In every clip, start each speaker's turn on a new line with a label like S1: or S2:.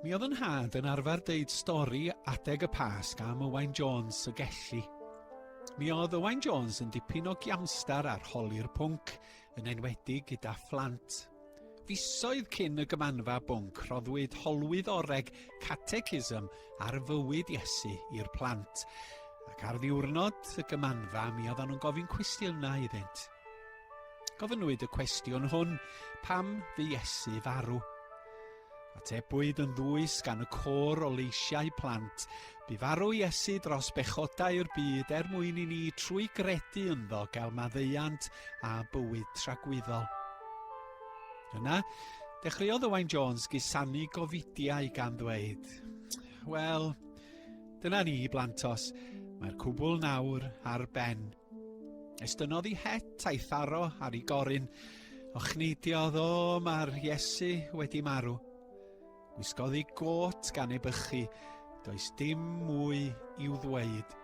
S1: Mi oedd yn nhad yn arfer deud stori adeg y Pasg am Owain Jones y Gelli. Mi oedd Owain Jones yn dipyn o giamstar ar holi'r pwnc, yn enwedig gyda phlant. Fisoedd cyn y gymanfa bwnc, rhoddwyd holwydd oreg catechism ar fywyd Iesu i'r plant. Ac ar ddiwrnod y gymanfa, mi oedden nhw'n gofyn cwestiynau iddynt. Gofynnwyd y cwestiwn hwn, pam fu Iesu farw? Atebwyd yn ddwys gan y côr o leisiau plant, bu farw Iesu dros bechodau'r byd er mwyn i ni trwy gredu ynddo gael maddeuant a bywyd tragwyddol. Yna, dechreuodd Owain Jones gusanu gofidiau gan ddweud, Wel, dyna ni, blantos, mae'r cwbl nawr ar ben. Estynnodd ei het a'i tharo ar ei gorun. Ochneidiodd, o, mae'r Iesu wedi marw. Gwisgodd ei got gan ei bychu, does dim mwy i'w ddweud.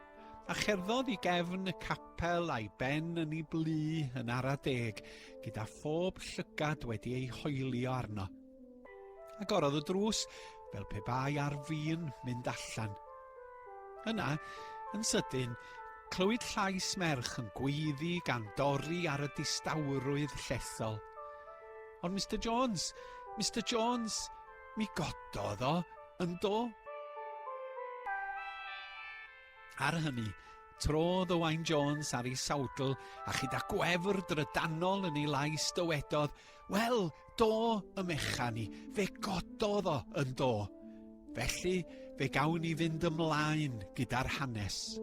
S1: A cherddodd i gefn y capel a'i ben yn ei blu yn ara deg, gyda phob llygad wedi ei hoelio arno. Agorodd y drws fel pe bai ar fin mynd allan. Yna, yn sydyn, clywyd llais merch yn gweiddi gan dorri ar y distawrwydd llethol. Ond Mister Jones, Mister Jones, mi gododd o, yn do. Ar hynny, trodd Owain Jones ar ei sawdl a chyda gwefr drydanol yn ei lais dywedodd, Wel, do, y mechan i, fe gododd o yn do. Felly, fe gawn ni fynd ymlaen gyda'r hanes.